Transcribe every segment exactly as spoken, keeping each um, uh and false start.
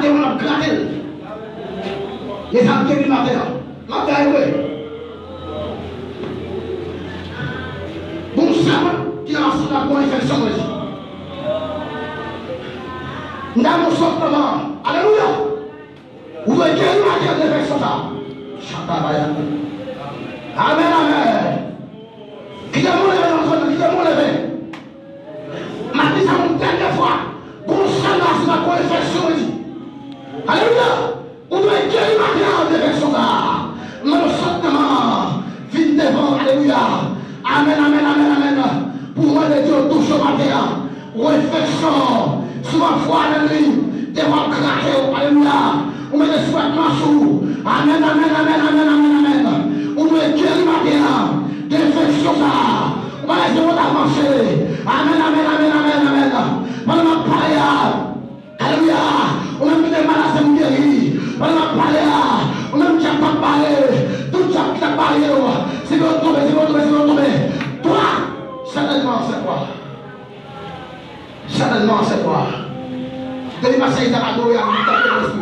Devan l ap grate l. Mezanmi, geri maten an. M ap gade vre. Bon, sèman ki ansanm ak bon enfeksyon, mwen di. M ta yon sòt nan. Alelouya. Ou dwe geri maten an de enfeksyon sa. Chata baya. Amèn, amèn. Kite moun leve nan zòn nan, kite moun leve. M ap di sa yon dènyè fwa. Gon sèl la, se pa gon enfeksyon, mwen di. Alelouya! Ou dwe geri maten an de enfeksyon sa. Mwen sot nan vin devan, alelouya. Amèn, amèn, amèn, amèn. Pou mwen de Dye touche w maten an. Ou enfeksyon, si w ap fwa nan li, devan w krache w, alelouya. Ou mete sou vètman sou. Amèn, amèn, amèn, amèn, amèn, amèn. Ou dwe geri maten an de enfeksyon sa. Ou pa lese wont avanse. Amèn, amèn, amèn, amèn, amèn. Pandan m ap pale a, alelouya, ou menm ki te malad, se pou geri. Pandan m ap pale a, ou menm dyab k ap bare, tout dyab ki t ap bare yo, se pou yo tonbe, se pou yo tonbe, se pou yo tonbe. Twa, sètènman, se twa. Sètènman, se twa. Depi pastè Izaak adore a, li t ap fè lespri.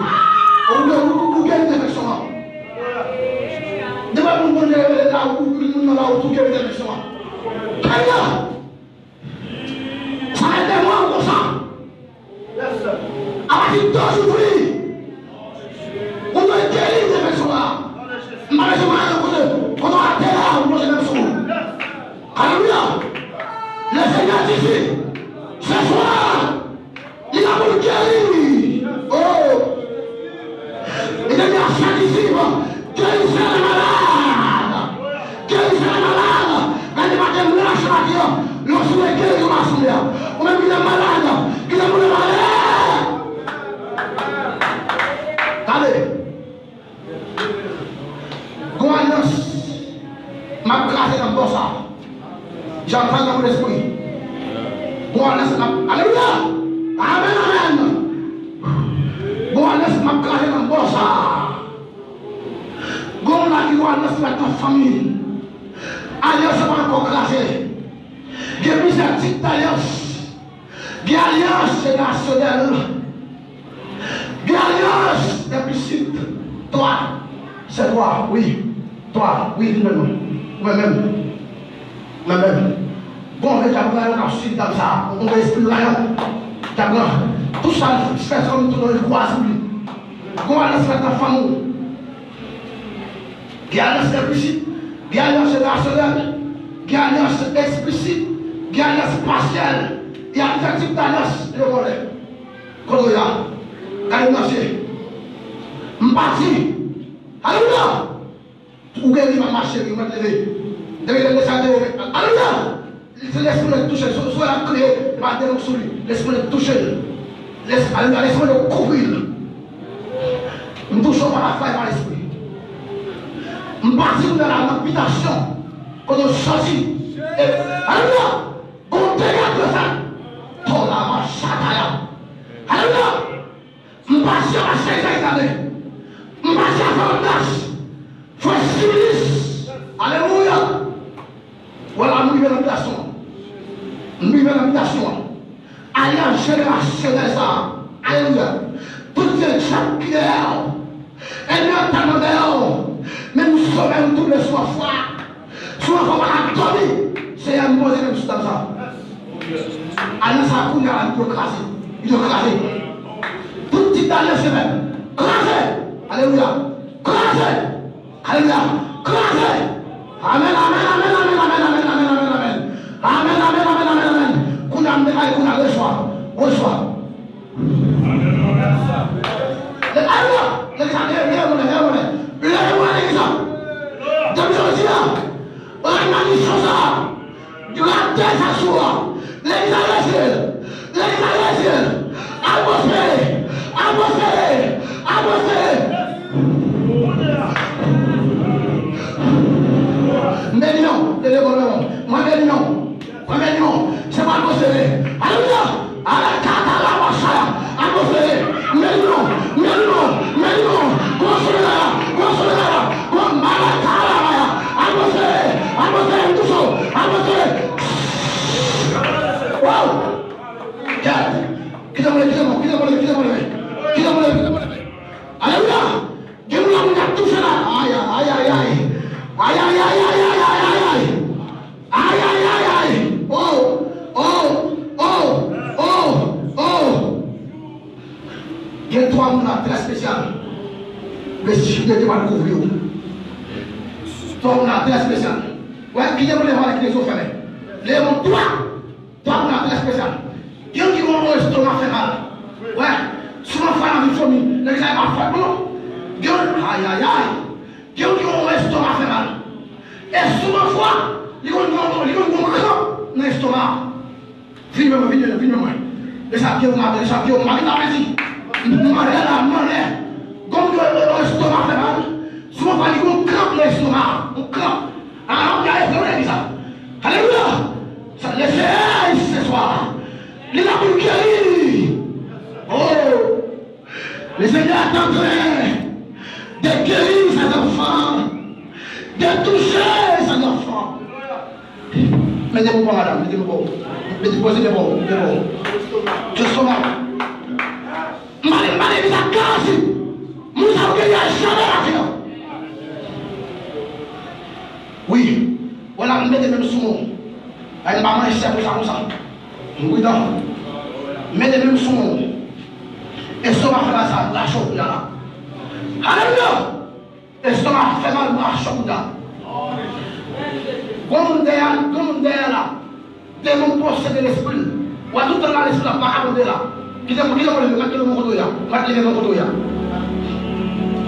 Ou, ou, ou, ou gen enfeksyon an. Depi moun Bondye revele la, ou, ou, moun nan la, ou tou gen enfeksyon an. Kè a! Sa fè de mwa ou konsa. Apati de jodi, ou dwe geri de enfeksyon la. M pa bezwen mare kote, kote w atè la, ou plonje menm sou ou. Alelouya! Le Seigneur dit, ce soir, li la pou l geri. Oh! Li te di a sa disip, gerisez les malades. Gerisez les malades. Gade maten mwen la chak yo, lè w sou geri yon asanble a. Ou menm ki te malad, ki te mouri malè. Gade. Gon alyans m ap kraze nan bò sa. Jan m pale nan mon lespri. Gon alyans m ap, alelouya! Amèn, amèn! Gon alyans m ap kraze nan bò sa. Gon moun la ki gon alyans ki fèt nan fanmi. Alyans yo pa ankò kraze. Gen plizyè tip d'alyans. Gen alyans jenerasyonèl. Gen alyans enplisit. Twa. Se twa, wi. Twa, wi, vin menm. Ou menm menm. Ou menm menm. Bon, men dyab rayon k ap swiv dam sa. Ou konn espri rayon. Dyab lan. Tout sa l fè, sa ou tounen l kwa sou li. Gon alyans fèt nan fanmi w. Gen alyans enplisit, gen alyans jenerasyonèl, gen alyans eksplisit, gen alyans pasyèl. Y a plizyè tip d'alyans, yo konnen. Kote w ye a? Gade m nan zye. M pa di. Alelouya! Ou geri, mama cheri, ou mèt leve. Depi lè sa te, alelouya! Se lespri mwen k touche l. Sou, sou l ap kriye, pa de nou sou li. Lespri mwen k touche l. Lespri, alelouya, lespri mwen k kouvri l. M touche w pa lafwa e pa lespri. M pati kounye a la nan bitasyon kote w soti. E, alelouya! Gon dega dwe fèt. Tò la machataya. Alelouya! M pa janm achte Izayi gade. M pa janm fè odas. Fè silis. Alelouya. Vwala, m rive nan bitasyon an. M rive nan bitasyon an. Alyans jenerasyonèl sa a. Alelouya. Tout vye dyab ki dèyè w. Ènmi an tèlman dèyè w. Menm somèy ou twouble sou anfwa. Sou anfwa pa ka dòmi. Seyè m poze men m sou dam sa. Alyans sa a kounye a la, li dwe kraze. Li dwe kraze. Tout tip d'alyans se menm. Kraze! Alelouya! Kraze! Alelouya! Kraze! Amèn, amèn, amèn. Amèn, amèn, amèn, amèn, amèn. Amèn, amèn, amèn, amèn, amèn. Kounye a, m deklare, kounye a, resevwa. Resevwa. Alelouya! Legliz la, leve, leve, leve, leve. Leve, leve, legliz la. Depi jodi a, rèn malisyè sa. Grate sa sou a. Legliz la leve. Legliz la leve. Avanse. Avanse. Avanse. M beni nou. Leve bon, leve bon. Mwen beni nou. Mwen beni nou. Se pa avanse. Alelouya. Alakata la masaya. Avanse. M beni nou. M beni nou. M beni nou. Gwo soulè la. Gwo soulè la. Gwo malaka la. Avanse. Avanse. M touche w. Avanse. Wow. Kite mwen, kite mwen, kite mwen, kite mwen, kite mwen, kite mwen. Espri de Dye pral kouvri w. Fò w nan trè espesyal. Wè, kite moun leve ale, kite zye w fèmen. Leve moun twa. Twa moun nan trè espesyal. Gen ki gen yon estoma fè mal. Wè, souvan fwa nan vi fomi, nèg sa e pa fòt non. Gen, ayayay. Gen ki gen yon estoma fè mal. E souvan fwa, li konn gen yon, li konn gen yon kranp nan estoma. Vini wè mwen, vini wè mwen, vini wè mwen. Lè sa pye w mare, lè sa pye w mare, ta vle di, mare la, mare. Gon moun yo, yo, estoma fè mal. Souvan fwa li gon kranp nan estoma, yon kranp. A, w ap gade, se yon legliz sa. Alelouya! Sa, le Seyè se swa. Li la pou geri. Oh! Le Seigneur est en train de guérir ses enfants, de toucher ses enfants. Mete men w, madanm, mete men w. Mete, poze men w, men w. Estoma. Mande, mande, vin ak garanti. Moun sa yo geri a janm nan lavi an. Wi. Wè la, mete men m sou moun. Ay, m pa manje chè konsa, konsa. M pridan. Mete men m sou moun. Estoma fè mal sa, rache w kounya la. Alelouya! Estoma fè mal, rache w kounya. Gon moun dèyè, gon moun dèyè la. Demon posede lespri l. Wè tout tan la lespri la pa ka tande la. Kite m, kite m leve, mèt leve men w kote w ye a. Mèt leve men w kote w ye a.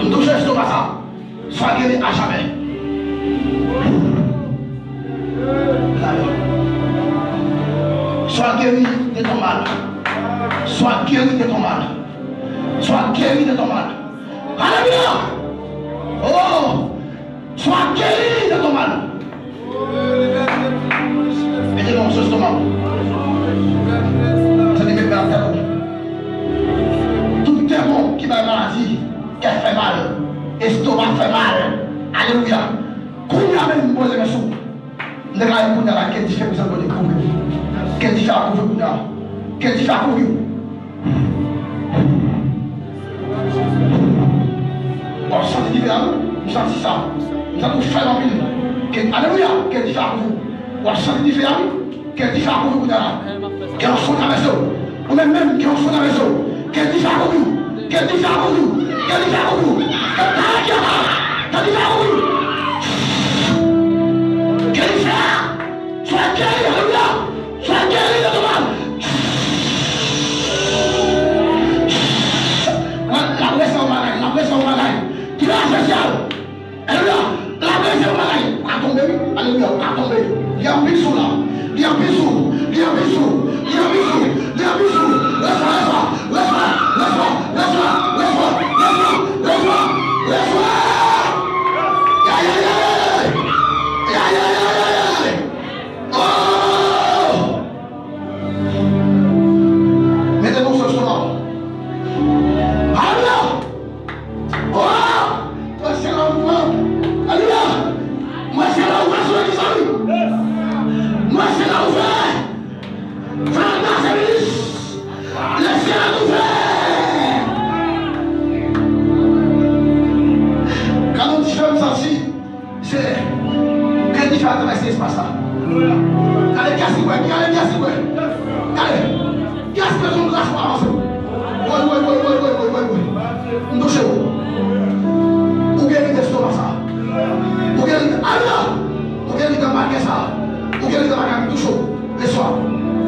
M touche estoma sa. Sois guéri à jamais. Sois guéri de ton mal. Sois guéri de ton mal. Sois guéri de ton mal. Alelouya! Oh! Sois guéri de ton mal. Mete men w sou estoma w. Sa te met men ap tèt ou. Tout demon ki bay maladi, kè fè mal, estoma fè mal. Alelouya. Kounye a menm, poze men sou. M deklare kounye a la, ke dife pou Sentespri kouvri w. Ke dife a kouvri w kounye a. Ke dife a kouvri w. W ap santi dife a, wi. M santi sa. M santi w fèb anpil. Ke, alelouya, ke dife a kouvri w. W ap santi dife a, wi. Ke dife a kouvri w kounye a la. Ke yon fon travèse w. Ou menm menm, ke yon fon travèse w. Ke dife a kouvri w. Ke dife a kouvri w. Ke dife a kouvri w. Ke dife a kouvri w. Ke dife a kouvri w. Ke dife a. Sois guéri, alelouya. Sois guéri de ton mal. L ap, l ap rese yon bagay, l ap rese yon bagay. Ki la espesyal. Alelouya. L ap rese yon bagay. Ou ka tonbe, wi. Alelouya. Ou ka tonbe. Li anpil sou la. Li anpil sou. Li anpil sou. Li anpil sou. Li anpil sou. Resevwa, resevwa. Resevwa, resevwa. Ya, ya, ya, ya, ya. Ya, ya, ya, ya, ya. Oh! Mete men w sou estoma w. Alelouya! Oh! Mwen se la ouvè. Alelouya! Mwen se la ouvè sou legliz la, wi. Mwen se la ouvè. Fè ann pase minis. Lesyèl ouvè. Gade yon ti fè m santi. Se, ke dife a travèse espas la. Gade kiyès ki kwè, gade kiyès ki kwè. Gade. Kiyès ki bezwen gras pou avanse? Woy, woy, woy. M touche w. Ou geri de estoma sa. Ou geri, alelouya. Ou geri de maladi sa. Ou geri de maladi, m touche w. Resevwa.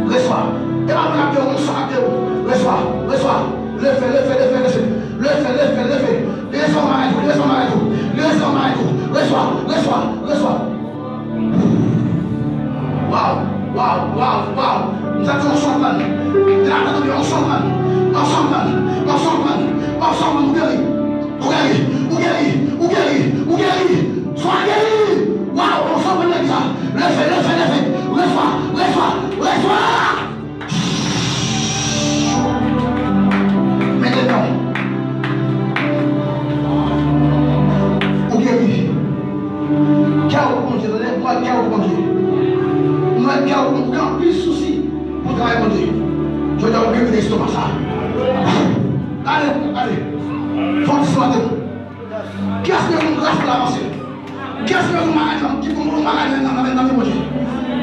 Resevwa. E pa mwen k ap geri w, onksyon k ap geri w. Resevwa. Resevwa. Leve, leve, leve, leve. Leve, leve, leve. Li resevwa yon bagay tou, li resevwa yon bagay tou, li resevwa yon bagay tou. Resevwa, resevwa, resevwa. Waw, waw, waw, waw. M santi yon onksyon pran. M te la tann yon onksyon pran. Onksyon pran, onksyon pran, onksyon pran, ou geri. Ou geri, ou geri, ou geri, ou geri. Swa geri. Waw, onksyon pran nan legliz la. Leve, leve, leve. Resevwa, resevwa, resevwa. Mete men w. Ou geri. Kè w pou Bondye, tande, mwen kè w pou Bondye. Mwen kè w pou Bondye. Ou gen anpil sousi pou travay Bondye. Jodi a ou geri de estoma sa. Ale, ale. Fò w dismante. Kiyès ki bezwen gras pou l avanse? Kiyès ki bezwen bagay nan, ki pou yon bagay nan, nan, nan, nan men Bondye?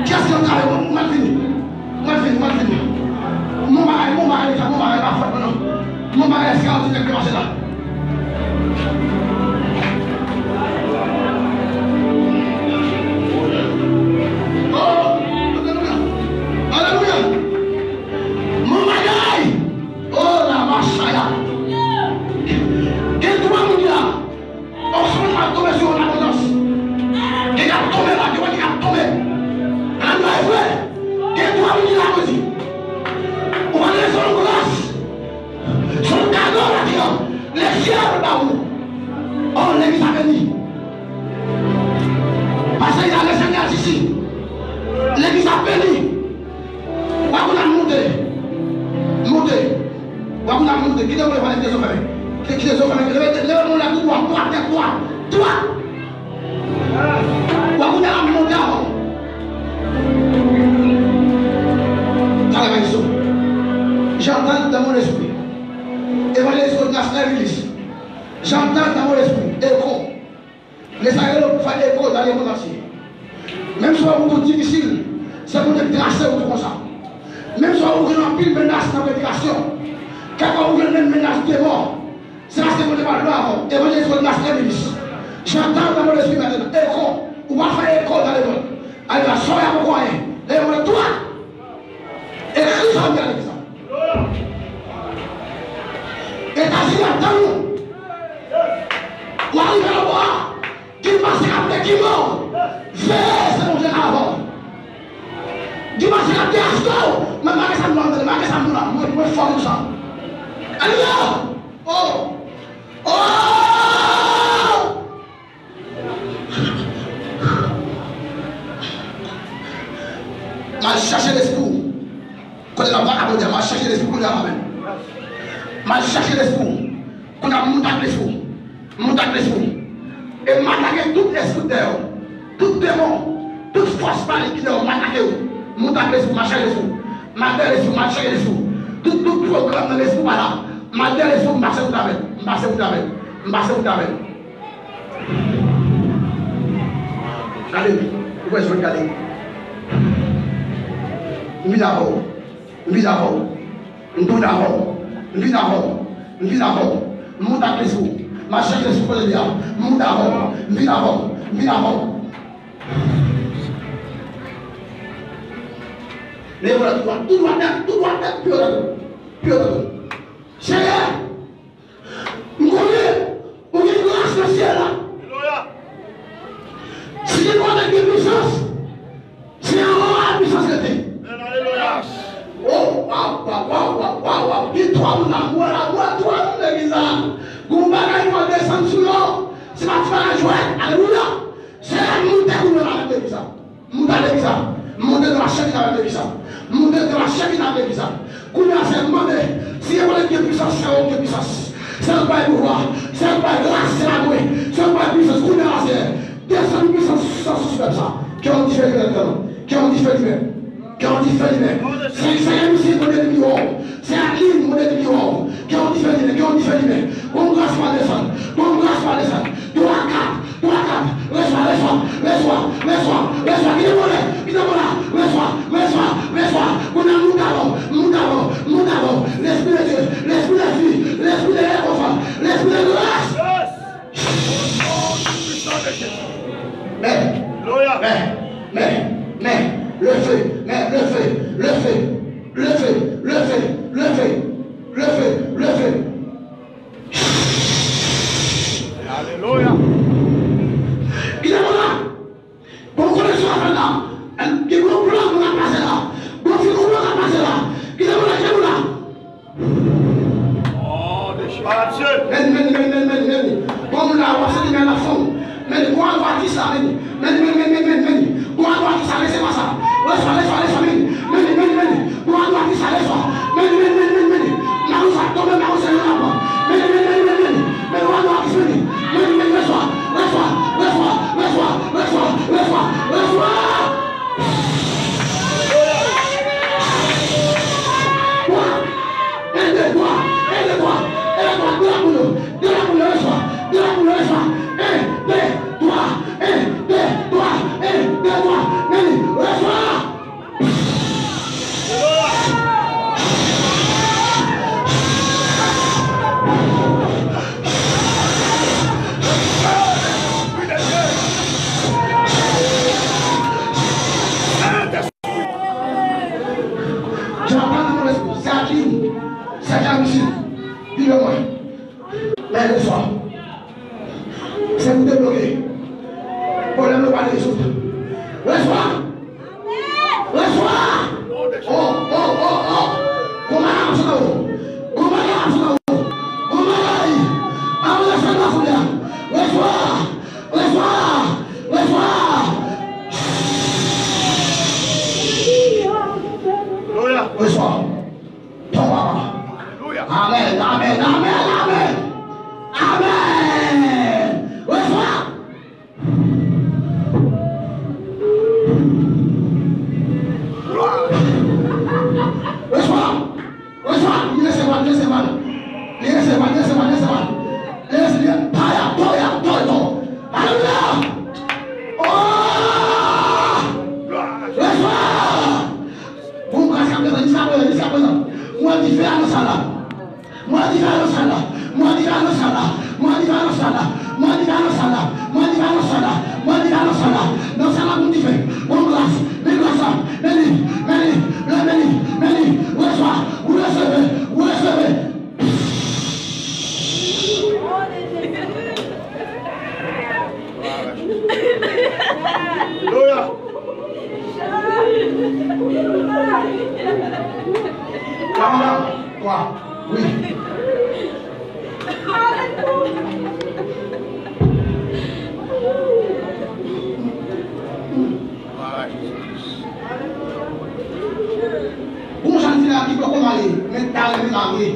Kiyès ki nan travay? Mwen, mwen vini. Mwen vini, mwen vini. Yon bagay, yon bagay deja, yon bagay pa fèt mwen non. Yon bagay se yon dirèk ki mache la. Dyab la ou. Oh, legliz la beni. Pastè Izaryèl Sanyal Sisi. Legliz la beni. Wa kounye a moute. Moute. Wa kounye a moute. Kite mwen pale, kite zo fèmen. Kite, kite zo fèmen. Leve, leve moun la tou dwat, dwat, tèt dwat. Dwat. Wa kounye a moute avan. Travay sou. J'entends dans mon esprit. Évangéliste Rodnas Hermilis. J'entends dans mon esprit. Écho. Lè sa yo fè écho dans le monde entier. Menm si w ap tou difisil, se Bondye k trase w tou konsa. Menm si w ap gen anpil menas nan predikasyon, kèk fwa ou jwenn menm menas de mò, se paske Bondye pa lwen avè w. Évangéliste Rodnas Hermilis. J'entends dans mon esprit maintenant. Écho. Ou pral fè écho dans le monde. Alè sa w ap poko anyen. Lè yo mande twa. Ekri sa w di a legliz la. Etazini ap tann ou. W a rive nan bò a. Gen pastè k ap dekime w. Veye, se Bondye k avè w. Gen pastè k ap deyasko w. Men malgre sa m la, malgre sa m la, mwen, mwen fò konsa. Alelouya! Oh! Oh! M al chache lespri w. Kote l ap vakabonde a, m al chache lespri w kounye a la menm. M al chache lespri w. Kounye a, m moute ak lespri w. M moute ak lespri w. E m atake tout espri dèyè w. Tout demon, tout fòs malik ki dèyè w, m atake yo. M moute ak lespri w, m al chache lespri w. M al dèyè lespri w, m al chache lespri w. Tout, tout pwogram nan lespri w pa la. M al dèyè lespri w, m pase wout avè l. M pase wout avè l. M pase wout avè l. Gade, ou wè, jwenn gade. M vin avè w. M vin avè w. M tounen avè w. M vin avè w. M vin avè w. M moute ak lespri w. M al chache lespri kote l ye a. M moute avè w. M vin avè w. M vin avè w. Leve w la tou dwat. Tou dwat nèt. Tou dwat nèt. Pye w la tou. Pye w la tou. Seyè! M konnen ou gen gras nan syèl la. Alelouya. Si gen kote gen pisans, se anwo a pisans rete. Amèn, alelouya. Oh, waw, waw, waw. Gen twa moun la, m wè la, m wè twa moun legliz la. Gon bagay pral desann sou yo. Se pa ti bagay jwèt. Alelouya. Seyè, moute pou nou la nan legliz la. M moute avèk sa. M moute nan mache vin avèk sa. M moute nan mache vin avèk sa. Kounye a, Seyè, m mande, si gen kote gen pisans, Seyè, ou gen pisans. Seyè, ou bay pouvwa. Seyè, ou bay gras, se la mwen. Seyè, ou bay pisans. Kounye a, Seyè, desann pisans sou, sou pèp sa. Ke yon dife limen ladan. Ke yon dife limen. Ke yon dife limen. Seyè, Seyè, misye mande li pi wo. Seyè, li mande li pi wo. Ke yon dife limen. Ke yon dife limen. Bon gras pa desann. Bon gras pa desann. Twa, kat. Twa, kat. Resevwa, resevwa, resevwa, resevwa, resevwa. Kite vòlè, kite vòlè. Resevwa, resevwa, resevwa. Kounye a, moute avè w, moute avè w, moute avè w. Lespri de Dye, lespri de fi, lespri de rekonfò, lespri de gras. Men, men, men, men, le feu, men, le feu, le feu, le feu, le feu, le feu, le feu, le feu. Alelouya. Kite mwen la. Bon koneksyon ap fèt la. Gen gwo plan moun ap pase la. Bon figouman ap pase la. Kite mwen la, kite mwen la. Men, men, men, men, men, men. Bon moun la, w ap santi men la fon. Men, gwo adwatis la, men. Men, men, men, men, men, men. Gwo adwatis la, resevwa sa. Resevwa, resevwa, resevwa, men. Men, men, men, men. Gwo adwatis la, resevwa. Men, men, men, men, men. Mawozo ap tonbe, mawozo yo ap. Men, men, men, men, men. Men, gwo adwatis, men. Men, men, resevwa, resevwa, resevwa, resevwa, resevwa, resevwa, resevwa. Twa. En, de, twa. En, de, twa. En, de, twa. De la pou yo. De la pou yo, resevwa. De la pou yo, resevwa. En, de, twa. En, de, twa. Resevwa. Ton papa. Amèn, amèn, amèn, amèn. Amèn. Resevwa. Resevwa. Resevwa. Li resevwa, li resevwa. Li resevwa, li resevwa, li resevwa. Li resevwa. Toya, toya, toya, toya. Alelouya. Oh! Resevwa. Bon, gras a prezan, jiska prezan, jiska prezan. Mwen di fè a nan sal la. Mwen di fè a nan sal la. Mwen di fè a nan sal la. Mwen di fè a nan sal la. Mwen di fè a nan sal la. Mwen di fè a nan sal la. Mwen di fè a nan sal la. Nan sal la pou m di fè. Bon, gras. Men gras la. Men li. Men li. Men li. Men li. Resevwa. Ou resevwa. Ou resevwa. Alelouya. Kwa, kwa, wi. Gon jan di la ki poko marye, men ta renmen marye.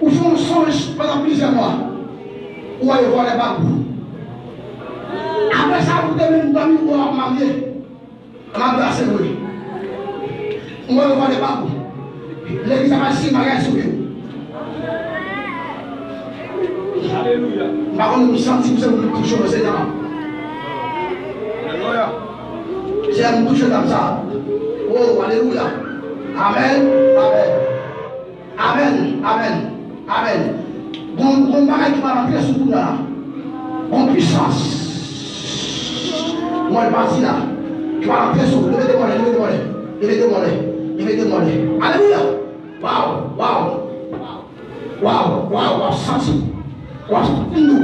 Ou fè yon sonj pandan plizyè mwa. Ou ale vòlè bag ou. Apre sa, ou te menm dòmi, ou ap marye. An ap brase vre. Ou ale vòlè bag ou. Legliz ap al simaye sou vi w. Alelouya. M pa konn, m santi m se moun touche nan Senyè a. Alelouya. Senyè, m touche dam sa. Oh, alelouya. Amèn. Amèn. Amèn, amèn, amèn. Gon, gon bagay ki pral antre sou kounya la. Gon pwisans. Mwen pati la. Ki pral antre sou. Leve de mwen, leve de mwen. Leve de mwen. Leve de mwen. Alelouya. Waw, waw. Waw, waw, w ap santi. W ap santi nou.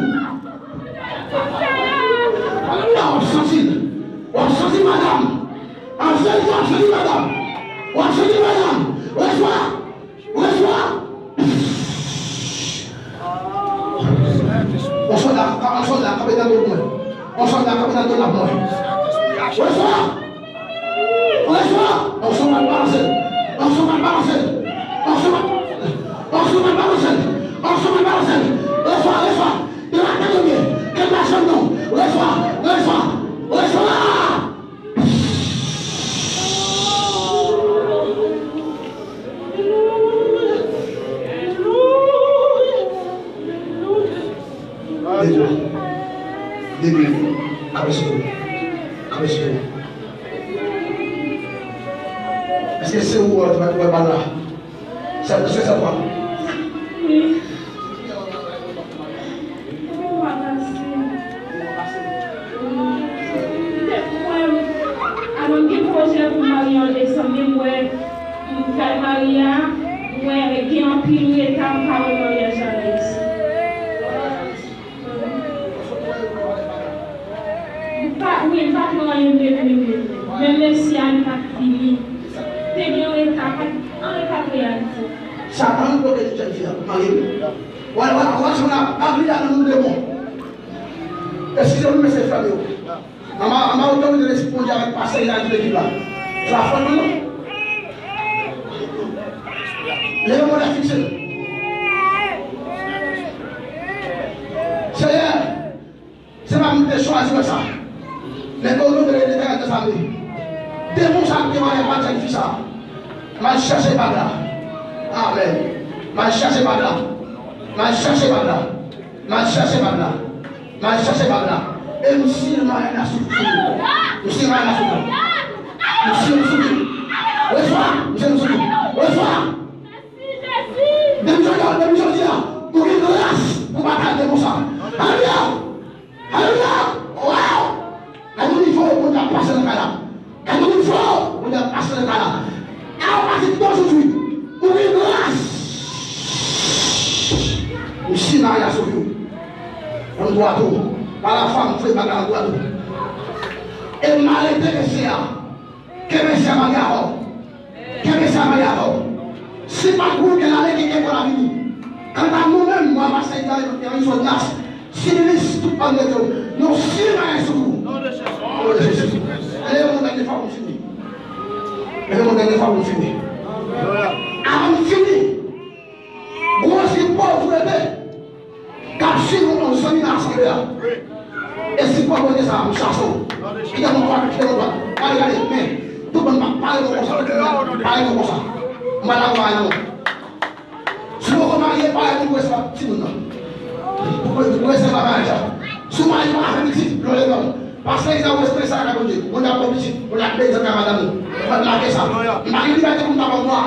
Alelouya, w ap santi. W ap santi madanm. Anjèl, w ap santi madanm. W ap santi madanm. Resevwa. Resevwa. On sòlda, on sòlda kanpe nan do mwen. On sòlda kanpe nan do mwen. Resevwa. Resevwa. On sòlda balanse. On sòlda balanse. On sòlda balanse. On sòlda balanse. On sòlda balanse. Resevwa, resevwa. Yo la tande byen. Ke machann non. Resevwa. Resevwa. Resevwa. Depi, depi, apre sou, apre sou. Èske se ou wè, wè, wè bal la? Se, se sa, papa. Wi. Wi, papa, se. Wi. Mwen, alò, m gen pwojè pou m marye an desanm, men m wè, m fè marye a, m wè gen anpil reta, m pa wè maryaj la reyisi. M pa, wi, m pa pran anyen menm, menm, menm. Men mesye a, li pa t vini. Te gen yon eta, pa t, anyen pa t reyalize. Satan bloke tout jèn fi a pou marye wi. Wè, wè, wè, se la, pa vle la nan moun demon. Eskize m, mesye, frè m yo. Anba, anba otorite Lespri Bondye avèk pastè Hilary, tout ekip la. Se la fòt mwen non. Leve mwen la fikse. Seyè, se pa mwen ki te chwazi wè sa. Men o non de Letènèl dèzame, demon sa ki te pale ak jèn fi sa, m al chèche bag la. Amèn. M al chèche bag la. M al chèche bag la. M al chèche bag la. M al chèche bag la. E m siye maryaj la sou kou. M siye maryaj la sou kou. M siye l sou kou. Resevwa. M siye l sou kou. Resevwa. Depi jodi a, depi jodi a, ou gen gras pou batay demon sa. Alelouya! Alelouya! Waw! Gade yon nivo Bondye ap pase nan kay la. Gade yon nivo Bondye ap pase nan kay la. A pati de jodi, ou gen gras. M siye maryaj la sou vi w. Nan dwa tou. Pa lafwa, m voye bagay la nan dwa tou. E m arete mesye a. Ke mesye a marye avè w. Ke mesye a marye avè w. Si pa pou ou, gen lane ki gen pou l vini. Kanta nou menm, mwen pastè Italyen, Pierre Jonas, Similis, tout pastè yo, nou siye maryaj sou kou. Non de Jezi. Non de Jezi. Leve moun nan defwa pou fini. Dènye fwa pou m fini. Avan m fini, gon ti povrete k ap swiv yon zanmi nan asanble a. E si povrete sa a, m chase w. Kite mwen dwat, kite mwen dwat. Gade, gade, men, tout moun pa pale nou konsa, tout moun pale nou konsa. M pa dakò avè nou. Si w poko marye, pa pou w resevwa timoun nan. Pou w resevwa maryaj la. Si w marye, pa fè pitit, lè w leve w. Pastè Iza, ou estrese ak Bondye. Bondye ap ba w pitit, Bondye ap beni zòt ak madanm ou. Ou pa t make sa. M pa gen libète pou m ta ba w mwa,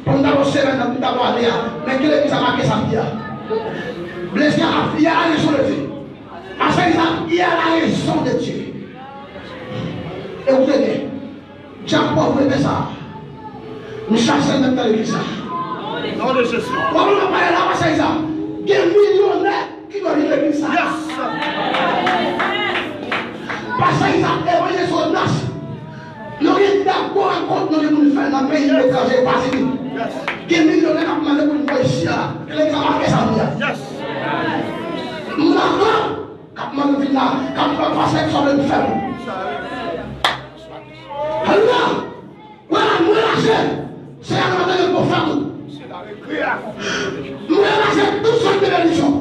pou m ta ba w semèn nan, pou m ta ba w ane a. Men ki legliz sa make sa, piya. Blese a, piya la rezon de Dye. Pastè Iza, piya la rezon de Dye. Ekoute byen. Dyab pòvrete sa a, m chase l nan mitan legliz la. Non de Jezi. W ap pale la, pastè Iza. Gen milyonè ki dwe vin legliz sa a. Yes. Pastè Iza, evanjelis Ronas, nou gen dakò ak kont nou gen pou nou fè nan peyi etranje, Etazini. Yes. Gen milyonè k ap mande pou nou voye isi a. Legliz la make sa, m di a. Yes. M dakò k ap mande vin la, k ap pran pastè k sa vle m fè pou. Alelouya! Mwen la, mwen lache. Seyè a nan tande pou fè pou. Mwen lache tout sòt de benediksyon.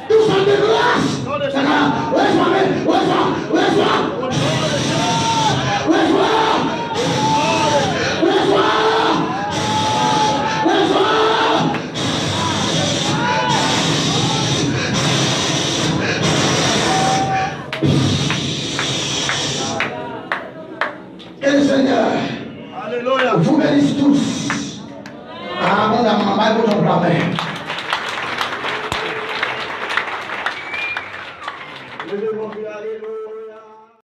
Tout sòt de gras. Resevwa, resevwa, resevwa. Resevwa. Resevwa. Resevwa. Que le Seigneur vous bénisse tous. Abondamman, bay Bondye yon pla men.